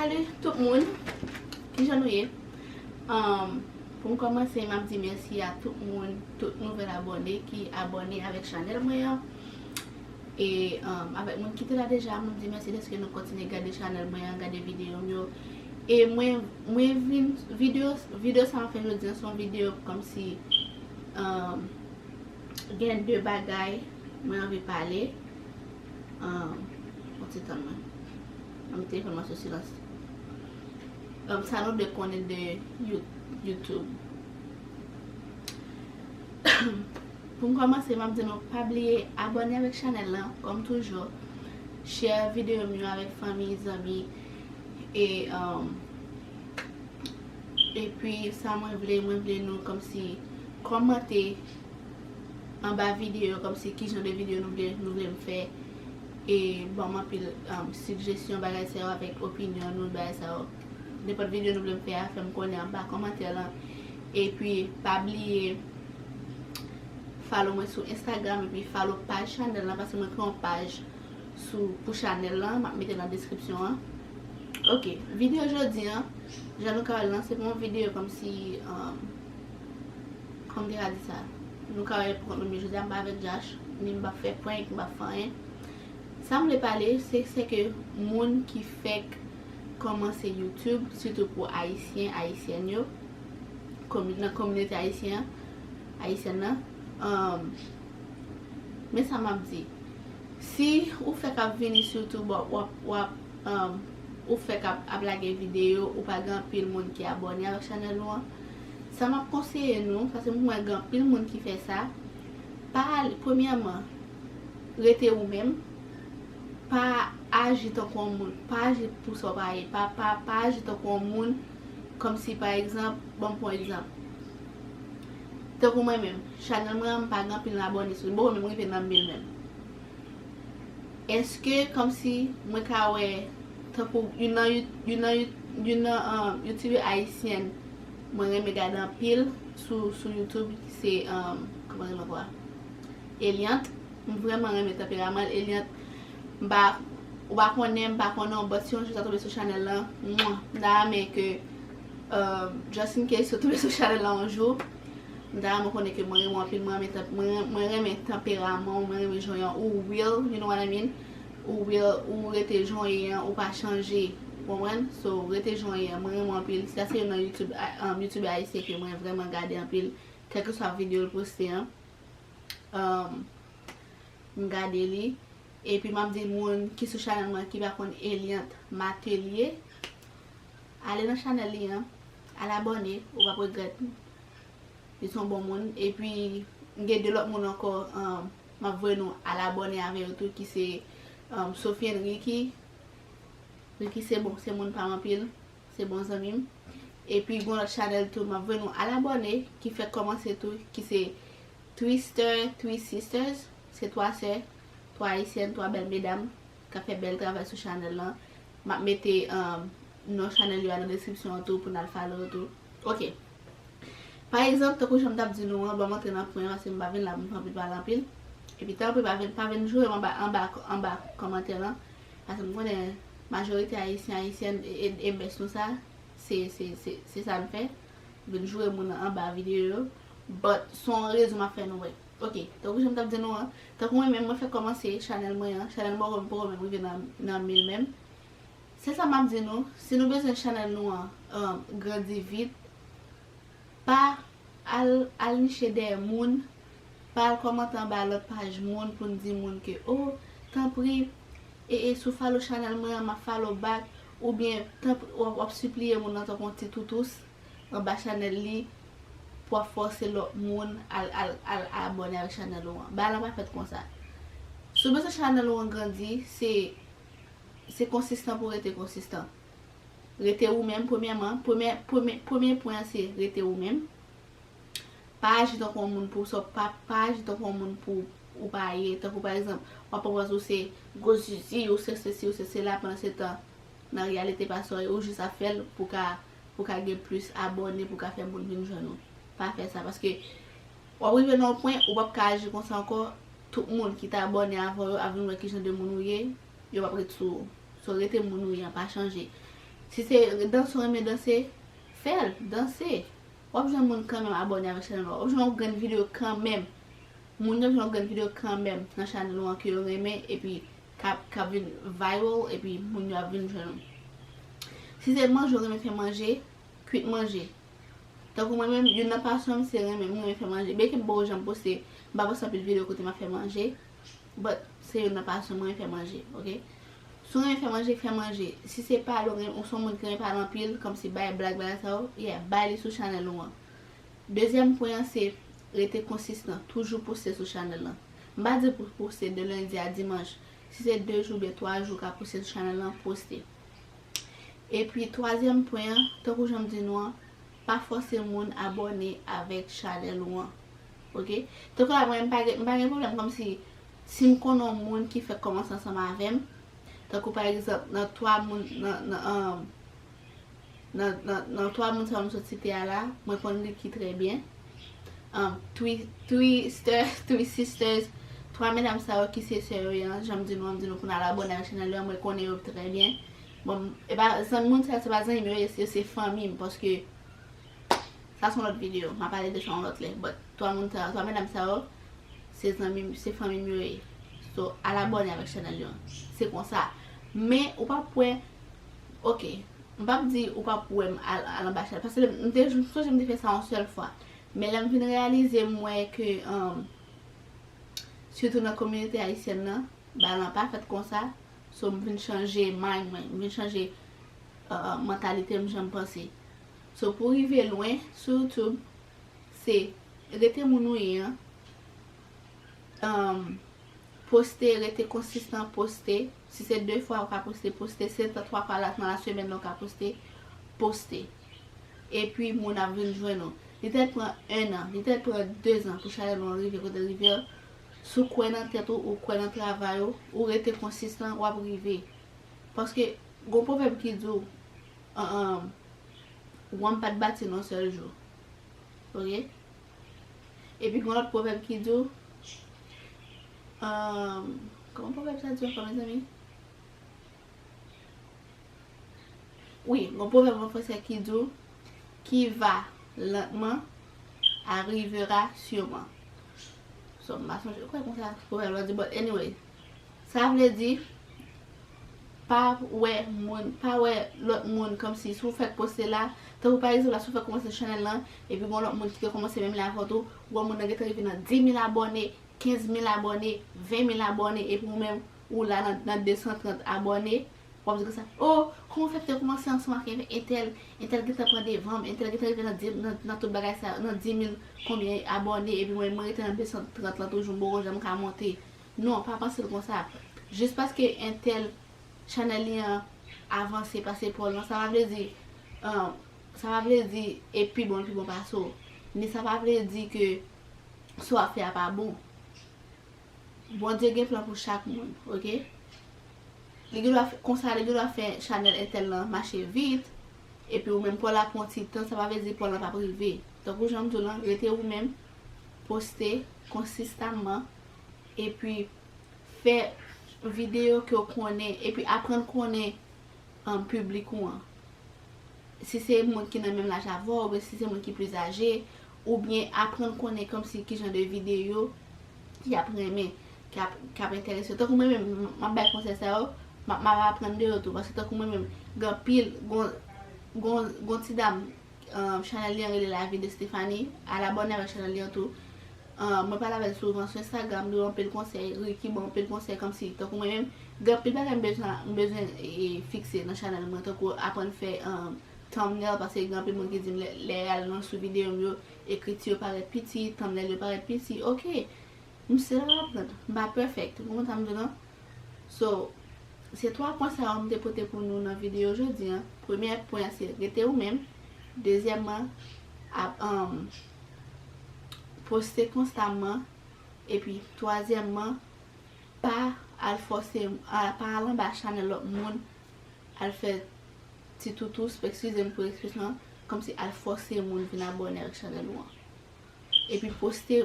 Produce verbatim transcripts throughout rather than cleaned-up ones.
Salut tout moun, kijan nou ye? Um, pou m kòmanse, m ap di mèsi a tout moun, tout nouvèl abòne ki abòne avèk chanèl mwen an. E um, avèk moun ki te la deja, m ap di mèsi dèske nou kontinye gade chanèl mwen an, gade videyo m yo. E mwen, mwen vin, videyo, videyo sa m ap fè jodi an, se yon videyo kòmsi um, gen de bagay mwen anvi pale. Um, yon ti tann mwen. Mwen mete telefòn mwen sou silans. Um, sa nou dwe konnen de You- YouTube. Pou m kòmanse, m ap di nou pa bliye abòne avèk chanèl lan, kòm toujou. Share videyo m yo avèk fanmi, zanmi. E um, epi sa mwen vle, mwen vle nou kòmsi kòmante anba videyo, kòmsi ki jan de videyo nou vle, nou vle m fè. E ban m anpil um, sigjesyon bagay sa yo avèk opinyon nou, bagay sa yo. Nenpòt videyo nou vle m fè a, fè m konnen anba kòmantè lan. Epi pa bliye follow mwen sou Instagram epi follow paj chanèl lan, paske mwen kreye yon paj sou pou chanèl lan, m ap mete nan deskripsyon an. Ok, videyo jodi an, jan nou ka wè l lan, se pa yon videyo kòmsi um, kòm te ka di sa. Nou ka wè pou kont nou, men jodi a m pa avèk Josh, ni m p ap fè prank, m p ap fè anyen. Sa m vle pale, se se ke moun ki fèk kòmanse YouTube, sitou pou ayisyen, ayisyèn yo, komi- nan kominote ayisyen an, ayisyèn nan. Um, men sa m ap di, si ou fèk ap vini sou YouTube, w ap, w ap, w ap um, ou fèk ap, ap lage videyo, ou pa gen anpil moun ki abòne avèk chanèl ou an, sa m ap konseye nou, paske m wè gen anpil moun ki fè sa, pa al- premyèman, rete ou menm, pa aji tankou yon moun, pa aji pou sa w pa ye, pa, pa, pa aji tankou yon moun, kòmsi pa egzanp, ban m pran egzanp. Tankou mwen menm, chanèl mwen an, m pa gen anpil abòne sou li, m poko menm rive nan mil menm. Èske kòmsi mwen ka wè tankou youn nan You- youn nan You- youn nan um, youtube ayisyèn mwen renmen gade anpil sou, sou YouTube, se um, kòman l rele ankò a? Eliante. M vrèman renmen tanperaman l. Eliante, m pa, ou pa konnen, m pa konnen w, but si yon jou sa tonbe sou chanèl lan, mwa, m ta renmen ke um, just in case yo tonbe sou chanèl lan yon jou, m ta renmen konnen ke mwen renmen w anpil, mwen renmen tanp- mwen ren- mwen renmen tanperaman w, mwen renmen jan w ye an, ou real, you know what I mean? Ou real, ou rete jan w ye an, ou pa chanje, ou konprann? So, rete jan w ye an, mwen renmen w anpil. Sa se youn nan YouTube, a- um, youtube ayisyen ke mwen vrèman gade anpil, kèlkeswa videyo l poste an. Um, m gade li. Epi m ap di moun ki sou chanèl mwen ki pa konn Eliante Matelier, ale nan chanèl li an, al abòne, ou p ap regrèt. Li se yon bon moun. Epi m gen de lòt moun ankò, um, m ap voye nou al abòne avè yo tou, ki se um, Sophie and Ricky. Ricky se bon, se moun pa m anpil, se bon zanmi m. Epi gen yon lòt chanèl tou, m ap voye nou al abòne, ki fèk kòmanse tou, ki se Twister, Three Sisters, se twa sè, twa ayisyèn, twa bèl medam k ap fè bèl travay sou chanèl lan. M ap mete um, non chanèl yo a nan deskripsyon an tou pou n al follow yo tou. Ok. Pa egzanp, tankou jan m t ap di nou an, ban m antre nan pwen an, paske m pa vin la pou m fè anpil pale anpil. Epi tanpri pa vin, pa vin joure m anba, anba, anba kòmantè lan, paske m konnen majorite ayisyen, ayisyèn e, e, e mès nou sa, se, se, se, se sa n fè. Vin joure moun anba videyo yo. But, se yon rezon m ap fè nou wè. Ok, tankou jan m t ap di nou an, tankou mwen menm, mwen fèk kòmanse chanèl mwen an, chanèl mwen poko, poko menm rive nan, nan mil menm. Se sa m ap di nou, si nou bezwen chanèl nou an um, grandi vit, pa al, al niche dèyè moun, pa al kòmante anba lòt paj moun pou n di moun ke, oh, tanpri, e, e si w follow chanèl mwen an, m ap follow back, oubyen tanpri, w ap, w ap sipliye moun nan tankou yon ti toutous anba chanèl li pou w ap fòse lòt moun al, al, al abòne avèk chanèl ou an. Bagay la pa fèt konsa. Si w bezwen chanèl ou an grandi, se, se konsistan pou w rete konsistan. Rete ou menm, premyèman. Premyè, premye, premye pwen an se rete ou menm. Pa aji tankou yon moun pou sa, pa, pa aji tankou yon moun pou ou pa ye. Tankou pa egzanp, w ap pran pòz ou se gwo zizi, ou se sesi, ou se sela, pandan se tan, nan reyalite pa sa w ye, ou jis ap fè l pou ka, pou ka gen plis abòne, pou ka fè moun vin jwenn ou. Pa fè sa, paske w ap rive nan yon pwen, ou p ap ka aji konsa ankò, tout moun ki t abòne avan w yo ap vin wè ki jan de moun ou ye, yo p ap ret sou ou. So, rete moun ou ye an, pa chanje. Si se danse w renmen danse, fè l, danse. W ap jwenn moun kanmenm abòne avèk chanèl ou an. W ap jwenn yon grenn videyo kanmenm. Moun yo ap jwenn yon grenn videyo kanmenm nan chanèl ou an ke yo renmen, epi k ap, k ap vin viral, epi moun yo ap vin jwenn ou. Si se manje w renmen fè manje, kwit manje. Tankou mwen menm, youn nan pasyon m se renmen, mwen renmen fè manje. Byenke m poko janm poste, m pa poste anpil videyo kote m ap fè manje, but se youn nan pasyon mwen, fè manje, oke? Si w renmen fè manje, fè manje. Si se pale w renmen, ou se yon moun ki renmen pale anpil, kòmsi bay blag, bagay sa yo, yeah, bay li sou chanèl ou an. Dezyèm pwen an se rete konsistan, toujou poste sou chanèl lan. M pa di pou poste de lendi a dimanch. Si se de jou oubyen twa jou w ka poste sou chanèl lan, poste. Epi twazyèm pwen an, tankou jan m di nou an, pa fòse moun abòne avèk chanèl ou an. Oke? Tankou la, mwen, m pa gen, m pa gen pwoblèm, kòmsi si m konnen yon moun ki fèk kòmanse ansanm avè m, tankou pa egzanp, nan twa moun, nan, nan, um, nan, nan, nan twa moun sa yo m sot site a la, mwen konn Ricky trè byen. Um, three, three, sister, three sisters, twa medam sa yo ki se sè yo ye an, jan m di nou an, m di nou pou n al abòne avèk chanèl yo an, mwen konnen yo trè byen. Bon, e pa zanmi, moun sa yo se pa zanmi m yo ye, yo se fanmi m, paske sa se yon lòt videyo, m a pale de sa yon lòt lè, but twa moun sa yo, twa medam sa yo, se zanmi m, se fanmi m yo ye. So, al abòne avèk chanèl yo an. Se konsa. Men, ou p ap wè, oke, m p ap di ou p ap wè m al, al anba chanèl. Paske m te, m sonje m te fè sa yon sèl fwa. Men lè m vin reyalize, m wè ke, um, sitou nan kominote ayisyèn nan, bagay lan pa fèt konsa. So, m vin chanje mind mwen, m vin chanje, uh, mantalite m, jan m panse. So, pou rive lwen sou YouTube, se rete moun ou ye an. Um, poste, rete konsistan, poste. Si se de fwa ou ka poste, poste. Si se twa fwa la, nan la semèn nan ou ka poste, poste. Epi moun ap vin jwenn ou. Li te pran en an, li te pran de zan pou chanèl ou an rive kote l rive an. Si w kwè nan tèt ou, ou kwè nan travay ou, ou rete konsistan, w ap rive. Paske, gon pwovèb ki di w, an, an, wonm pa t bati nan yon sèl jou. Oke? Epi gon lòt pwovèb ki di w, um, kòman pwovèb sa di ankò, mezanmi? Wi, gon pwovèb an fransè ki di w, qui va lentement arrivera sûrement. So, m pa sonje, kwè konsa pwovèb la di, but anyway. Sa vle di, pa wè moun, pa wè lòt moun kòmsi si w fèk poste la, tankou pa egzanp la, si w fèk kòmanse chanèl lan, epi gon lòt moun ki te kòmanse menm lè avè w tou, ou wè moun nan gentan rive nan dis mil abòne, kenz mil abòne, ven mil abòne, epi ou menm, ou la nan, nan de san trant abòne, w ap di konsa, oh, kòman w fè te kòmanse ansanm ak entèl, entèl gentan pran devan m, entèl gentan rive nan di, nan, nan tout bagay sa, nan dis mil konbyen abòne, epi mwen, mwen rete nan de san trant lan toujou, m poko janm ka monte. Non, pa panse l konsa. Jis paske entèl chanèl li an avanse pase pa w lan, sa pa vle di, um, sa pa vle di e pi bon, li pi bon pase w. Ni sa pa vle di ke sa w ap fè a pa bon. Bondye gen plan pou chak moun, oke? Li gen dwa fè, konsa, li gen dwa fè chanèl entèl lan mache vit, epi ou menm pa w la pran ti tan, sa pa vle di pa w lan p ap rive. Tankou jan m di w lan, rete ou menm, poste konsistaman, epi fè videyo ke w konnen, epi aprann konnen, um, piblik ou an. Si se moun ki nan menm laj avè w, oubyen si se moun ki plis aje, oubyen aprann konnen kòmsi kijan de videyo y ap renmen, k ap, k ap enterese yo. Tankou mwen menm, m ap bay konsèy sa yo, m ap, m ap aprann de yo tou. Paske tankou mwen menm, gen anpil, gon, gon, gon ti dam, um, chanèl li an rele La Vie de Stéphanie. Al abòne avèk chanèl li an tou. Um, mwen pale avè l souvan sou Instagram, li ban m anpil konsèy, Ricky ban m anpil konsèy kòmsi, tankou mwen menm, gen anpil bagay m bezwen, m bezwen, e, fikse nan chanèl mwen, tankou aprann fè, um, thumbnail, paske gen anpil moun ki di m lè, lè y al nan sou videyo m yo, ekriti yo parèt piti, thumbnail yo parèt piti, oke. M still ap aprann. M pa perfect. Ou konprann sa m di w lan? So, se twa pwen sa yo m te pote pou nou nan videyo jodi an. Premye pwen an se rete ou menm. Dezyèmman, ap, um, poste konstamman. Epi twazyèmman, pa al fòse, a, pa al anba chanèl lòt moun, al fè ti toutous, eskize m pou ekspresyon an, kòmsi al fòse moun vin abòne avèk chanèl ou an. Epi poste,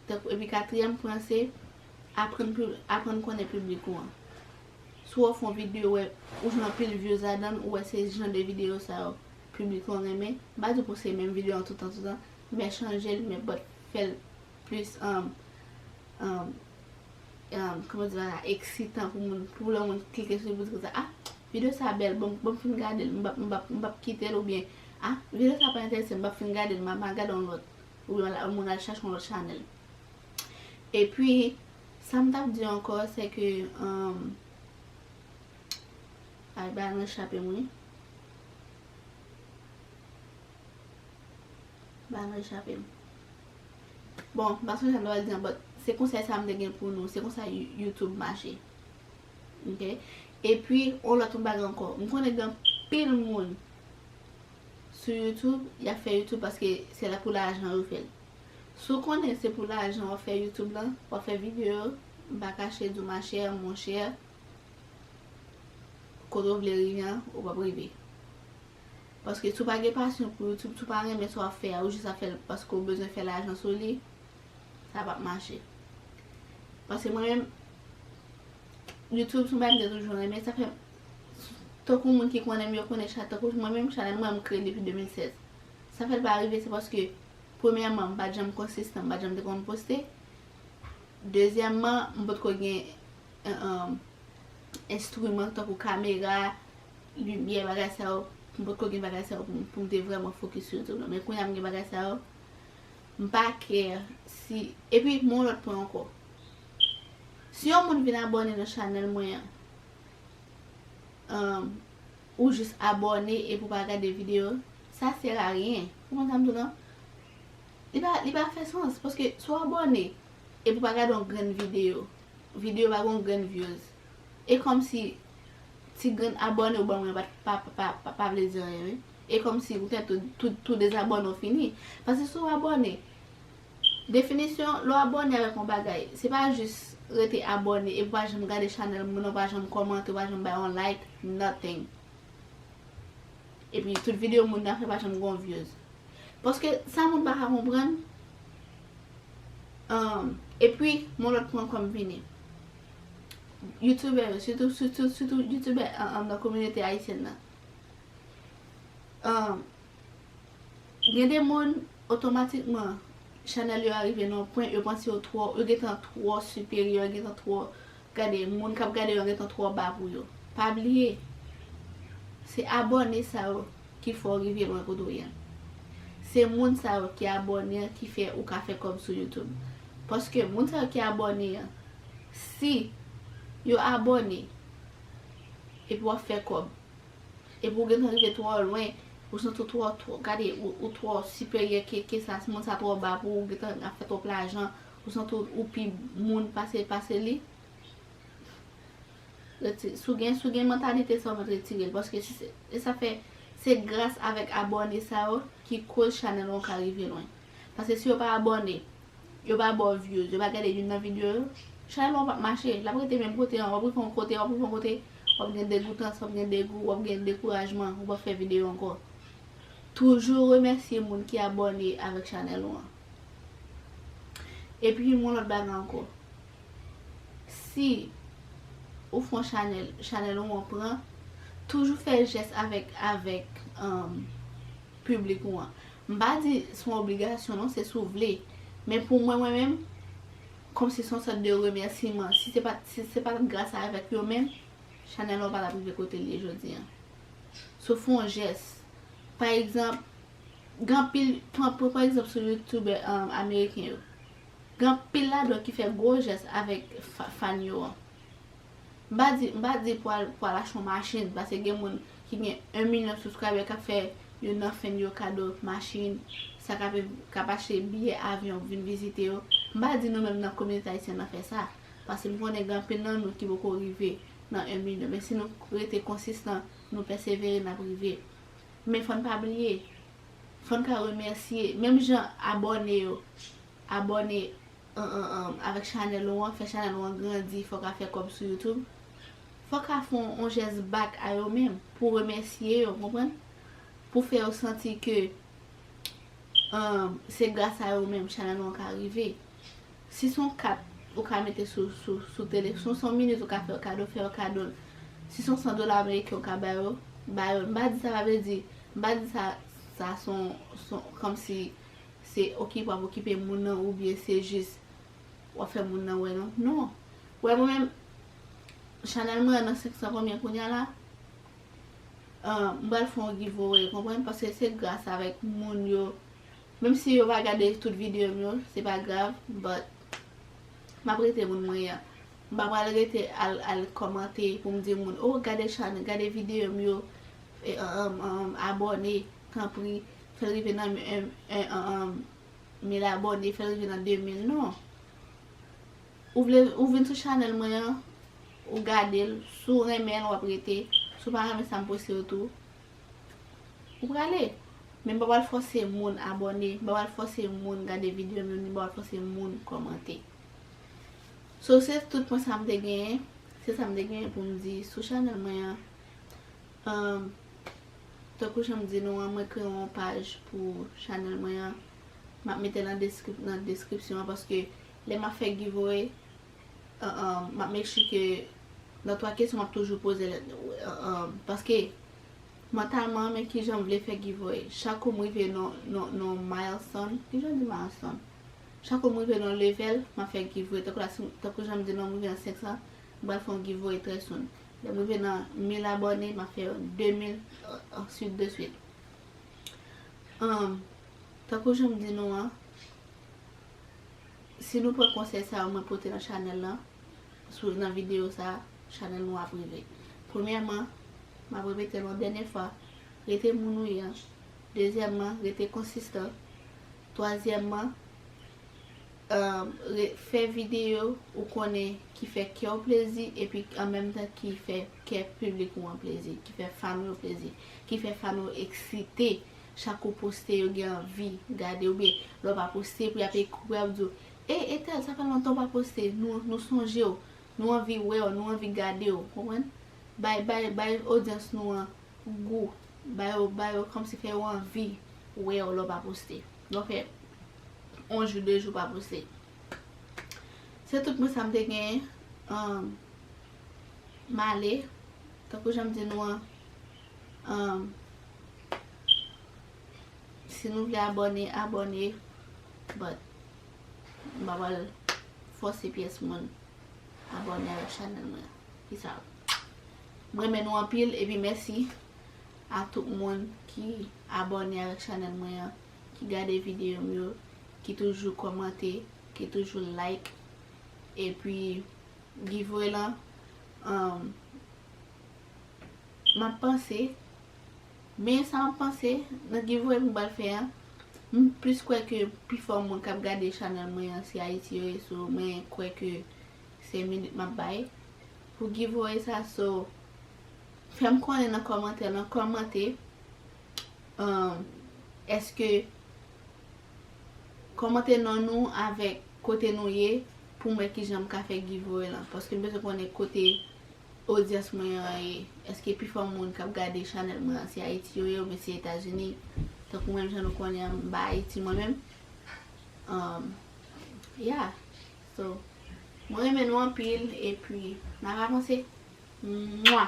tankou, epi katriyèm pwen an se aprann pi, aprann konnen piblik ou an. si w fè yon videyo, wè, ou jwenn anpil views ladan l, ou wè se jan de videyo sa yo piblik lan renmen. M pa di w pou se menm videyo an toutan, toutan, men chanje l, men but fè l plis, um, um, um, kòman di la, eksitan pou moun, pou lè moun klike sou li pou di konsa, ah, videyo sa bèl, bon, bon, m fin gade l, m p ap, m p ap, m p ap kite l, oubyen, ah, videyo sa pa enterese m, m p ap fin gade l, m a, m a gade yon lòt, oubyen yon moun al chache yon lòt chanèl. Epi, sa m t ap di ankò, se ke, um, ay, bagay lan chape m, wi. Bagay lan chape m. Bon, m pa sonje sa m t ap di an, but se konsèy sa m te gen pou nou, se konsa You-, YouTube mache. Ok? Epi, yon lòt yon bagay ankò. M konnen gen anpil moun sou YouTube, y ap fè YouTube paske se la pou lajan yo fè l. Si w konnen se pou lajan w ap fè YouTube lan, w ap fè videyo, m pa kache di w machè, monchè, kote w vle rive an, ou p ap rive. Paske si w pa gen pasyon pou YouTube, si w pa renmen sa w ap fè a, ou jis ap fè l paske w bezwen fè lajan sou li, sa p ap mache. Paske mwen menm, YouTube se yon bagay m te toujou renmen, sa fè, tankou moun ki konnen m yo konnen cha-, tankou mwen menm, chanèl mwen, m kreye l depi de mil sèz. Sa fè l pa rive, se paske, premyèman, m pa t janm konsistan, m pa t janm te konn poste. Dezyèmman, m potko gen, eh, eh, enstriman tankou kamera, limyè, bagay sa yo. M potko gen bagay sa yo pou, pou m te vrèman fokis sou YouTube lan. Men kounye a m gen bagay sa yo, m pa kè si, epi m gen yon lòt pwen ankò. Si yon moun vin abòne nan chanèl mwen an, um, ou jis abòne epi w pa gade videyo, sa sèr a ryen. Ou konprann sa m di w lan? Li pa, li pa fè sans, paske si w abòne epi w pa gade yon grenn videyo, videyo pa gen yon grenn views. E kòmsi ti grenn abòne ou ban mwen pa, pa, pa, pa, pa vle di anyen, wi. E kòmsi ou te tou, tou, tou dezabòne w fini. Paske si w abòne, definisyon, lè w abòne avèk yon bagay, se pa jis rete abòne epi w pa janm gade chanèl moun nan, w pa janm kòmante, w pa janm bay yon like, nothing. Epi tout videyo moun nan fè pa janm gen yon views. Paske sa moun pa ka konprann, um, epi, yon lòt pwen ankò m vini. Youtubè yo, sitou, sitou, sitou youtubè, um, um, nan kominote ayisyèn nan. Um, gen de moun, otomatikman, chanèl yo arive nan yon pwen, yo panse yo twò, yo gentan twò siperyè, yo gentan twò, gade, moun k ap gade yo gentan twò ba pou yo. Pa bliye, se abòne sa yo ki fè w rive lwen kote w ye an. Se moun sa yo ki abòne an ki fè ou ka fè kòb sou YouTube. Paske moun sa yo ki abòne an, si yo abòne, epi w ap fè kòb, epi w gentan rive twò lwen, ou santi w twò, twò, gade, ou, ou twò siperyè ke, ke sa, moun sa twò ba pou ou, ou gentan ap fè twòp lajan, ou santi w, ou pi moun pase, pase li. Reti-, si w gen, si w gen mantalite sa, w mèt retire l, paske si se, e sa fè, se gras avèk abòne sa yo ki koz chanèl ou an ka rive lwen. Paske si yo pa abòne, yo pa ba w views, yo pa gade youn nan videyo yo, chanèl ou an p ap mache, l ap rete menm kote an, w ap rive yon kote, w ap rive yon kote, w ap gen degoutans, w ap gen degou, w ap gen dekourajman, ou p ap fè videyo ankò. Toujou remèsye moun ki abòne avèk chanèl ou an. Epi, yon lòt bagay ankò. Si ou fè yon chanèl, chanèl ou an pran, toujou fè jès avèk, avèk, um, piblik ou an. M pa di se yon obligasyon non, se si w vle. Men pou mwen, mwen menm, kòmsi se yon sòt de remèsiman. Si se pa, si se pa t gras avèk yo menm, chanèl ou an pa t ap rive kote l ye jodi an. Si w fè yon jès, pa egzanp, gen anpil, pran, pran, pran egzanp sou youtubè, um, ameriken yo. Gen anpil ladan yo ki fè gwo jès avèk fa-, fan yo an. M pa di, m pa di pou al, pou al achte yon machin, paske gen moun ki gen yon milyon subscriber k ap fè youn nan fan yo kado machin, sa k ap, k ap achte biyè avyon vin vizite yo. M pa di nou menm nan kominote ayisyèn nan fè sa, paske m konnen gen anpil nan nou ki poko rive nan yon milyon. Men si nou rete konsistan, nou pèsevere, n ap rive. Men fò n pa bliye, fò n ka remèsye, menm jan abòne yo, abòne, an, an, an, avèk chanèl ou an, fè chanèl ou an grandi, fò w ka fè kòb sou YouTube. Fò w ka fè yon, yon jès back a yo menm, pou remèsye yo, konprann? Pou fè yo santi ke, um, se gras a yo menm, chanèl ou an ka rive. Si se yon kat ou ka mete sou, sou, sou telefòn, si se yon minit ou ka fè yo kado, fè yo kado l. Si se yon san dola ameriken ou ka ba yo, ba yo. M pa di sa, pa vle di, m pa di sa, sa se yon, se yon, kòmsi se okipe w ap okipe moun nan oubyen se jis w ap fè moun nan wè non. Non. Wè mwen menm, chanèl mwen an nan senk san konbyen kounye a la? Ah, m pral fè yon giveaway, konprann? Paske se gras avèk moun yo. Menm si yo pa gade tout videyo m yo, se pa grav, but m ap rete moun mwen ye a. M pa pral rete al, al kòmante pou m di moun, "Oh, gade chanèl, gade videyo m yo, e, um, um, abòne, tanpri, fè l rive nan, um, um, um, mil abòne, fè l rive nan de mil." Non. Ou vle, ou vin sou chanèl mwen an, ou gade l, si w renmen l, w ap rete. Si w pa renmen sa m poste yo tou, ou prale. Men m pa pral fòse moun abòne, m pa pral fòse moun gade videyo m yo, ni m pa pral fòse moun kòmante. So, se tout pwen sa m te genyen. Se sa m te genyen pou m di sou chanèl mwen an. Um, tankou jan m di nou an, mwen kreye yon paj pou chanèl mwen an. M ap mete l nan deskrip-, nan deskripsyon an paske lè m ap fè giveaway, uh, uh, m ap make sure ke nan twa kesyon m ap toujou poze, uh, uh, paske mantalman, men kijan m vle fè giveaway. Chak kou m rive nan, nan, nan milestone, kijan di milestone? Chak kou m rive nan level, m ap fè giveaway. Tankou la, si, tankou jan m di nou, m rive nan senk san, m pral fè yon giveaway trè soon. Lè m rive nan mil abòne, m ap fè de mil, euh, answit de swit. Um, tankou jan m di nou an, si nou pran konsèy sa yo mwen pote nan chanèl lan, sou, nan videyo sa, chanèl nou ap rive. Premyèman, m ap repete l yon dènye fwa, rete moun ou ye an. Dezyèmman, rete konsistan. Twazyèmman, um, re-, fè videyo ou konnen ki fè kè w plezi epi an menm tan ki fè kè piblik ou an plezi, ki fè fan ou yo plezi, ki fè fan ou yo eksite. Chak ou poste, yo gen anvi gade, oubyen lè w pa poste, pou y ap ekri w, y ap di w, "Ey, Etèl, sa fè lontan w pa poste, nou, nou sonje w, nou anvi wè w, nou anvi gade w," konprann? Bay, bay, bay odyans nou an gou, ba yo, ba yo kòmsi fè yo anvi wè w lè w pa poste. Lè w fè yon jou, de jou pa poste. Se tout mwen sa m te genyen. Um, m ale, tankou jan m di nou an, um, si nou vle abòne, abòne, but m pa pral fòse pyès moun abòne avèk chanèl mwen. Peace out. M renmen nou anpil, epi mèsi a tout moun ki abòne avèk chanèl mwen an, ki gade videyo m yo, ki toujou kòmante, ki toujou like. Epi, giveaway lan, um, m ap panse, men sa m ap panse, nan giveaway m pral fè an, m plis kwè ke pifò moun k ap gade chanèl mwen an, se Ayiti yo ye, so mwen kwè ke se minit m ap bay pou giveaway sa, so, fè m konnen nan kòmantè lan, kòmante, um, èske, kòmante non nou avèk kote nou ye pou m wè kijan m ka fè giveaway lan, paske m bezwen konnen kote odyans mwen an ye. Èske pifò moun k ap gade chanèl mwen an se Ayiti yo ye oubyen se Etazini? Tankou menm jan nou konnen an, m pa Ayiti mwen menm. Um, yeah. So, mwen renmen nou anpil, epi n ap avanse. Mwa!